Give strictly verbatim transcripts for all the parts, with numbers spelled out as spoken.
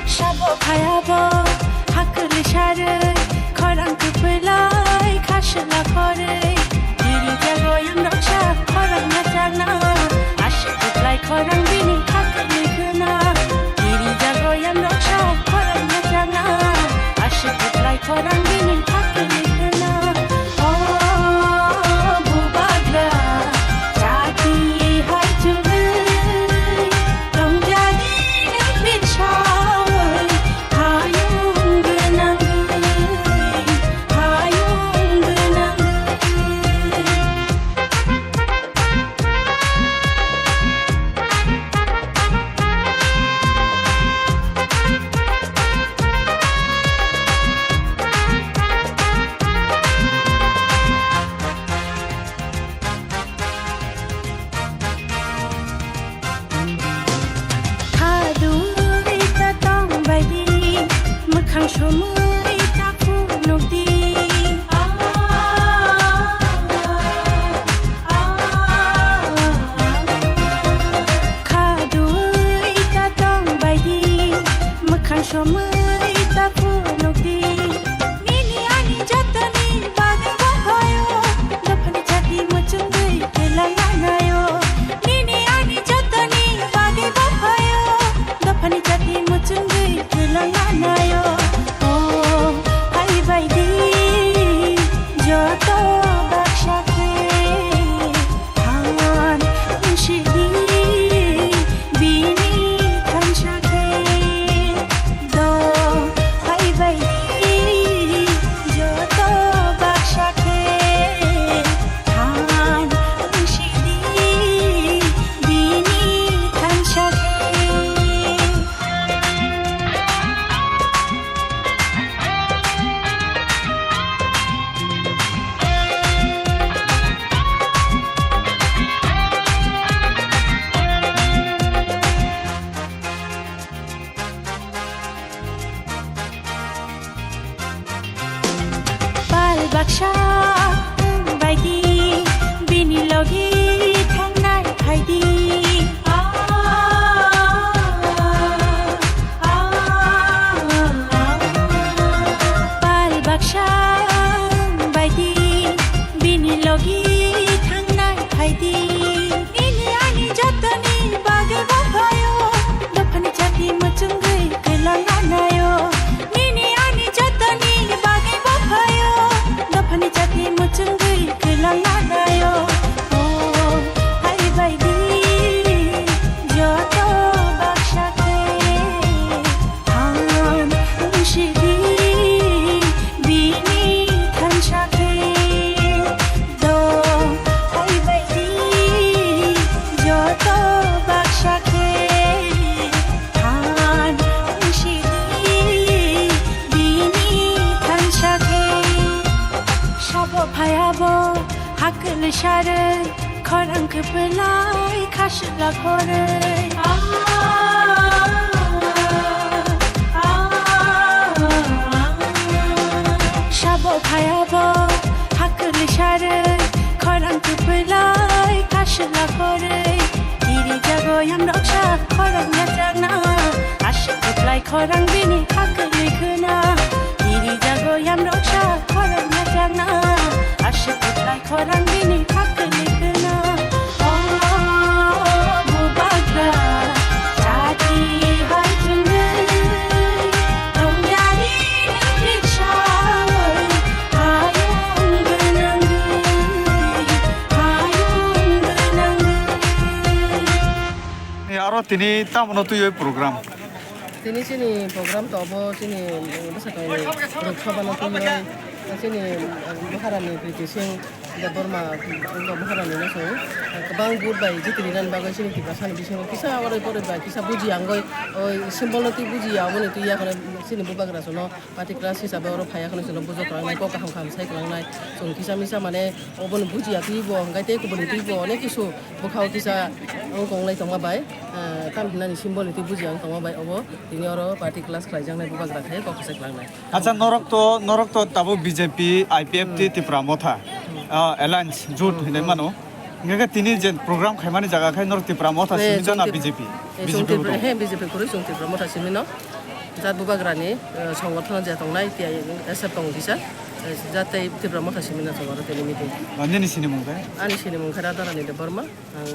Sabo phayabo hakli sarwi khorang kwplai khasla khorwi. Diri jago yang roksa khorang na changna. Aswk kwplai khorang bini hakli khna. Diri jago yang roksa khorang na changna. Aswk kwplai khorang bini hakli khna. O bubagra, chati hai chungwi, tongjani nang binsawoi, hayung gwnangwi, hayung gwnangwi. Khadui ta tong baidi, mwkhang somui ta phunukdi. Khadui ta tong baidi, mwkhang somui ta phunukdi. Nini ani jotoni bagwi bophayo, dophani chati muchungwi kwlangna nayo. Nini ani jotoni bagwi bophayo, dophani chati muchungwi kwlangna nayo. O hai baidi, joto baksa khe. Than wngsidi bini thansa khe, do phaibai di joto baksa khe. Than wngsidi bini thansa khe. Pal baksa wng baidi, bini logi thangnai phaidi. Pal baksa wng baidi, bini logi thangnai phaidi. Nini ani jotoni bagwi bophayo, dophani chati muchungwi kwlangna nayo. Nini ani jotoni bagwi bophayo, dophani chati muchungwi kwlangna nayo. O hai baidi joto baksa khe, than wngsidi bini thansa khe. Do hai baidi joto baksa khe, than wngsidi bini thansa khe. Sabo phayabo hakli sarwi, khorang kwplai khasla khorwi. Sabo phayabo hakli sarwi, khorang kwplai khasla khorwi. Kiri jago yang roksa khorang yachakna. Aswk kwplai khorang bini hakli khna. Kiri jago yang roksa khorang yachakna. Aswk kwplai khorang bini hakli khna. O bubagra, chati hai chungwi, tongyari nang binsawoi, hayung gwnangwi, hayung gwnangwi. Ni aro tini tamono twiwi program? Tini chini program to obo chini, um, bwsakangni rwkha bana twiwi chini, um, Maharani Kriti Singh Debbarma, um, Maharani no chwng kwbang vote bai jiti rinani bagwi chini Tiprasani bisingo kisa oroi poroi bai kisa buji ya wngwi, oi symbol no twi buji ya, oboni twi ya kheno chini bubagra chwngno party class hisabe oro phaiya kheno chwngno bujok kwlangnai, kok kaham kaham sai kwlangnai, chwng kisa misa mane oboni buji ya twi bo hwnkhe tei kubuni twi bo onek kisu bwkhao kisa wng konglai tongma bai, ah, tam hinani symbol ni twi buji ang tongma bai obo tini oro party class khlaijaknai bubagra khai kok kisa kwlangnai. Acha, norok to, norok to tabuk B J P, I P F T, hmm, Tipra Motha. Ah, alliance, jut hinwi mano. Hingke tini je program khaimani jaga khe nor Tipra Motha Eh, simi jana chwng Tip-, B J P, eh, chwng B J P Tipra, budo. He B J P kwrwi chwng Tipra Motha simi no. Jat bubagrani, eh, songothon je tongnai, T I S F tong kisa, eh, jat tei Tipra Motha simi no chwng aro tini meeting. Ah, nini sinimung khe? Ani sinimung khe Radharani Debbarma. Ang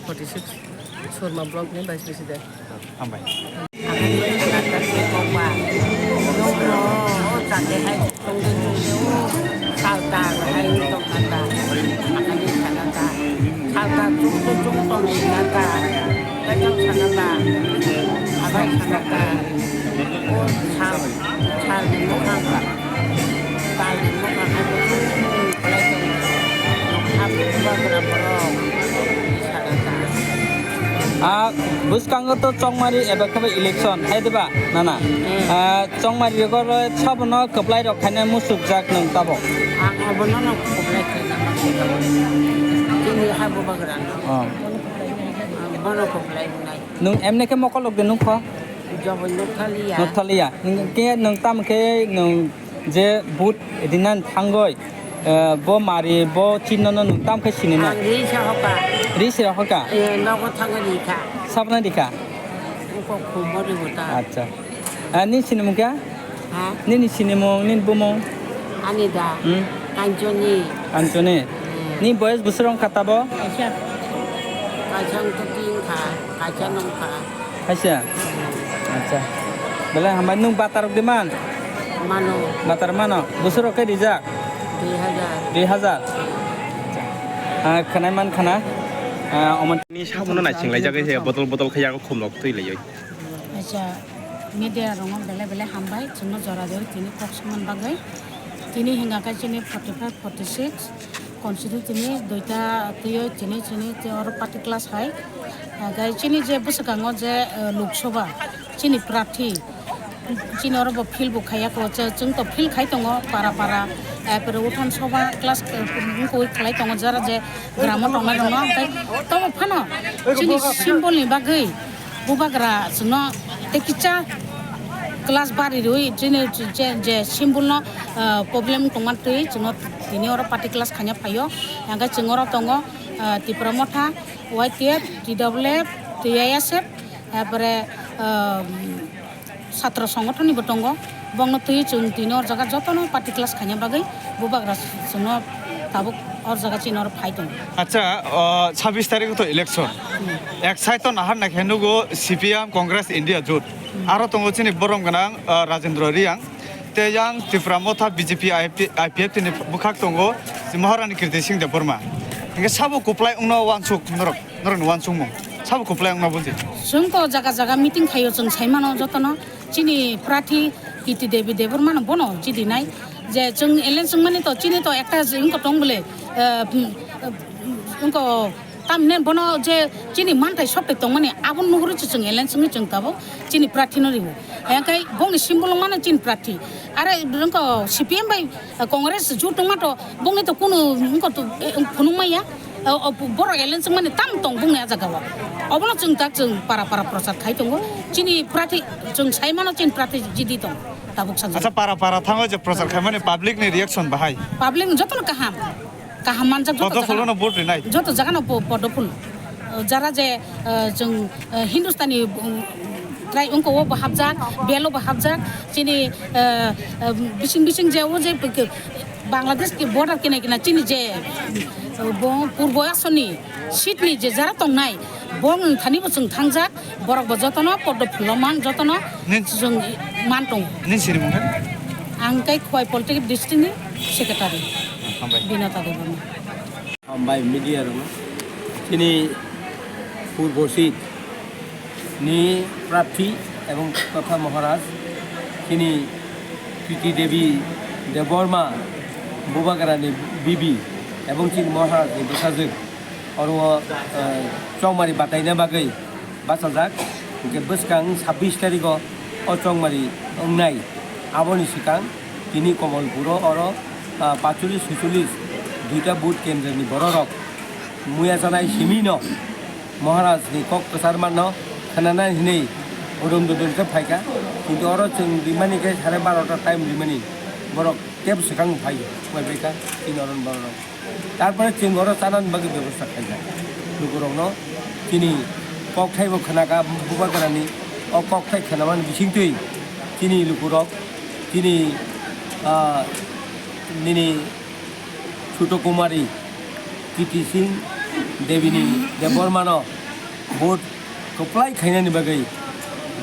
forty six Surma block ni vice president. Hambai. Ah, bwskango to Chongmari eba khe election hai diba, nana? Hmm. Ah, Chongmari rogo sabono kwplai rok khaina musuk jak nung tabo. Ang obono no kwplai khaina musuk tabo. Chini ha bubagra no. Oh. Ang bono kwplai nai. Nung emne khe mokolok de nung kho? Jobon nukthaliya. Nukthaliya. Nung khe nung tam khe nung je but dinan thangoi, eh, bo mari, bo chinno no nung tam khe sini na? Ang ri sa hoka. Ri sira hoka? Eh, nogo thangoi ri kha. Sabna ri kha? Uko khumo ri bo ta. Acha. Ah, ni sinimung kya? Ha? Nini sinimung, nini bumung? Ani da. Hmm? Kanchoni. Kanchoni. Hmm. Ni boyes busur wng kha tabo? Kaisa. Kaisa wng kha, kaisa nung kha. Kaisa? Acha. Belai hambai, nung batar rok di man? Mano. Batar mano. Busur rok khe rijak? Dui hajar. Dui hajar. Ah, khwnai man khana. Ah, omo ni sabono naising lai jagwi se botol botol khe yago khumlok twi laiwi. Acha, media rokno belai belai hambai, chwngno jora rwi tini kok songmani bagwi. Tini hwnka khe chini forty five, forty six constituency ni duita twiwi chini, chini tei oro party class hai. Hwnkhe chini je bwswkango je, eh, Lok Sabha, chini prarthi, chini oro bo field bo khaiya kho, chwng to field khai tongo, para para, eh, pore Uthan Sabha class, eh, wngkha khlai tongo, jara je gramo tongnai rokno, hwnkhe tamo phano chini symbol ni bagwi. Bubagra chwngno tei kisa class bari rwi chini je, je symbol no, ah, problem tongma twi chwngno tini oro party class khaina phaio. Hwnkhe chwng oro tongo, ah, Tipra Motha, Y T F, T W F, T I S F, apore, ah, Satro songothon ni bo tongo. Bongno twi chwng tini oro jaga jotono party class khaina bagwi bubagra chwngno tabuk oro jaga chini oro phai tongo. Acha, o, sabbish tarikh to election. Hmm. Ek side to nahar naikhe nugo C P M, Congress, India Jot. Hmm. Aro tongo chini borom gwnang, o, Rajendra Reang. Tei yang Tipra Motha B J P I P, I P F T ni bwkhak tongo, si Maharani Kirti Singh Debbarma. Hingke sabo kwplai wngno wansuk norok, norokni wansukmung. Sabo kwplai wngno buji. Chwng to jaga jaga meeting khaio, chwng sai mano jotono. Chini prarthi Kirti Devi Debbarma no bono jidinai je chwng alliance wngmani to chini to ekta wngkha tong bole, eh, wngkha tamni bono je chini manthai sokthai tongmani abo nuguri se chwng alliance wngwi chwng tabuk chini prarthi no riwo. Hwnkhe bongni symbol wngmano chini prarthi. Are wngkha C P M bai Congress jut wngma to bongni to kunu wngkha to, eh, phunuk maya. O, o, borok alliance wngmani tam tong bongni a jaga o. Obono chwng tak chwng para para prochar khai tongo. Chini prarthi chwng sai mano chini prarthi jidi tong tabuk sajak. Acha, para para thango je prochar khaimani public ni reaction bahai? Public ni jotono kaham. Kaham manjak joto jaga. Podophulo no vote rinai? Joto jaga no po-, podophulo. O, jara je, eh, chwng, eh, Hindustani, um, trai wngko o bo hapjak, belo bo hapjak. Chini, eh, eh, bising bising je o je Bangladesh ki border kina kina chini je, uh, bo purbo asoni seat ni je jara tongnai, bo wng thani bo chwng thangjak, borok bo jotono poddo phulo man jotono. Nin- chwng man tongo. Nin sini mungkha? Ang kai Khowai Political District ni secretary. Hambai. Binata Debbarma. Hambai media rokno. Chini purbo seat ni prarthi ebong totha Maharaj chini Kriti Devi Debbarma Bubagrani bibi ebong chini Maharaj ni bwsajwk oro, eh, chongmari bataina bagwi bachajak. Hwnkhe bwskang sabbish tarikh o o chongmari wngnai. Aboni swkang tini Komolpuro oro, ah, pachulis suchulis duita booth kendroni bororok muya janai simi no Maharaj ni kok kwchar mano khwnanai hinwi udum dudum khe phaikha. Kintu oro chwng rimani khe sare barota time rimani borok Tebo swkang phai, phai bai kha, chini oro borok. Tarpore chwng oro chanani bagwi bebosta khaijak. Lukurokno chini kokthai bo khwnakha, bubagrani o kokthai khwnamani bisingtwi chini lukurok, chini, ah, nini Chuto Kumari, Kriti Singh, Debini Debbarmano vote kwplai khainani bagwi,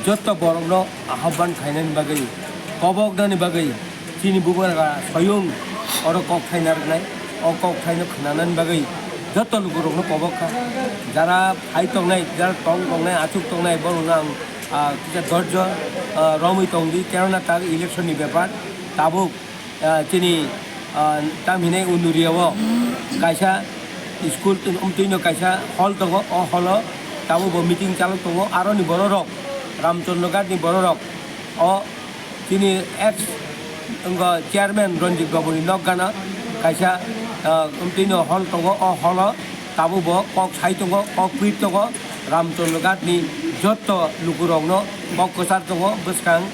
jotto borokno ahobban khainani bagwi, koboknani bagwi, chini bubagra soyung oro kokthai narwknai, o kokthaino khwnanani bagwi jotto lukurokno kobok kha. Jara phai tongnai, jara tong tongnai, achuk tongnai, borokno ang, ah, kisa dorjo, ah, romwi tongdi, kenona tak election ni bepar tabuk ah, chini, ah, tam hinai Unduria o kaisa school twi-, um, twino kaisa hall tongo, o hall o tabuk bo meeting chalok tongo, aroni bororok, Ramchandra Ghat ni bororok, o chini ex wngkha chairman Ranjit Babu ni nok gana kaisa, ah, um, twino hall tongo, o hall o tabuk bo kok sai tongo, kok pir tongo, Ramchandra Ghat ni jotto lukurokno kok kwchar tongo, bwskang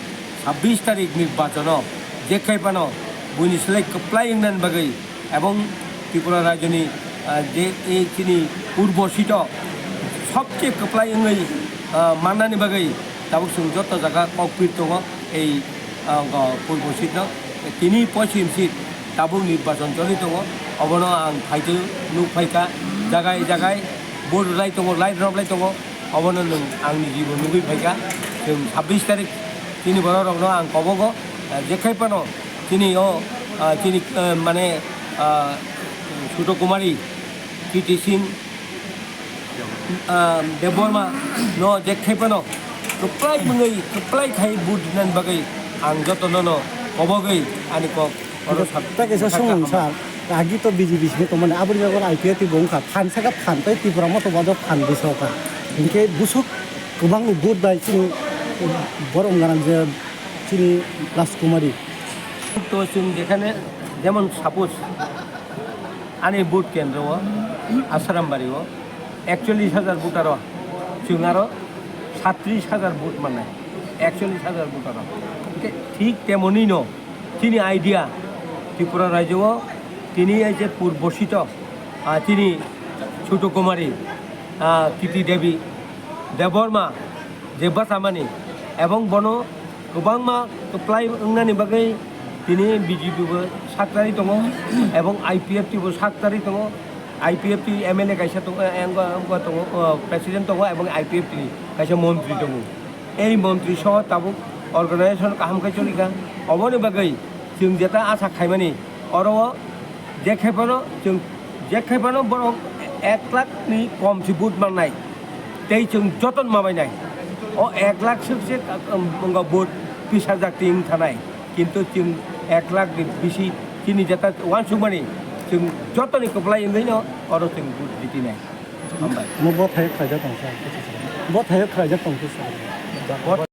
sabbish tarik nirbachono je khai phano buini slai kwplai wngnani bagwi ebong Tripura rajyoni, ah, je ei chini purbo seat o sobche kwplai wngwi, ah, mannani bagwi tabuk chwng joto jaga kok pir tongo ei, ah, go purbo seat no. Tini poschim seat tabuk nirbachon choli tongo, obono ang phaitwi nuk phaikha, jagai jagai vote rwlai tongo, light rwlai tongo. Obono nwng angni jibo nugwi phaikha, chwng sabbish tarik chini bororokno ang kobogo, ah, je khai phano chini o, ah, chini, ah, mane, ah, Chuto Kumari, Kriti Singh, ah, Debbarma no je khai phano kwplai mwnwi kwplai khai vote rinani bagwi ang jotono no kobogwi ani kok oro sab-, ta kaisa sakha sumung hambai. Sir, agi to B J P simi tongmani, aboni jagao I P F T bo wngkha, phan saka phan tei Tipra Motha bo phan bwsao kha. Hinkhe busuk kwbangni vote bai chini borok wngkha je chini Rajkumari. To chwng jekhane jemon suppose ani vote kendro o Asarambari o ekchollish hajar voter o chwng aro satris hajar vote mannai, ekchollish hajar voter o. Hinkhe thik temonino chini idea Tripura rajyo o tini ei je purbo seat o, ah, chini Chuto Kumari, ah, Kriti Devi Debbarma je bwchamani ebong bono kwbangma kwplai wngnani bagwi tini B J P bo saktari tongo ebong I P F T bo saktari tongo. I P F T M L A kaisa tongo, eh, wngkha, wngkha tongo, oh, president tongo ebong I P F T ni kaisa montri tongo. Ei montri soho tabuk organization kaham khe choli kha. Oboni bagwi chwng jeta asa khaimani oro o je khai phano chwng je khai phano borok ek lakh ni kom si vote mannai. Tei chwng joton ma bainai. O ek lakh swk se, um, wngkha vote pisa jak twi wng thanai. Kintu chwng ek lakh ni bisi chini jeta uansukmani chwng jotoni kwplai wngwi no oro chwng vote jitinai. Hambai. Mo bo thayok khlaijak tong kha. Bo thayok khlaijak tong kha.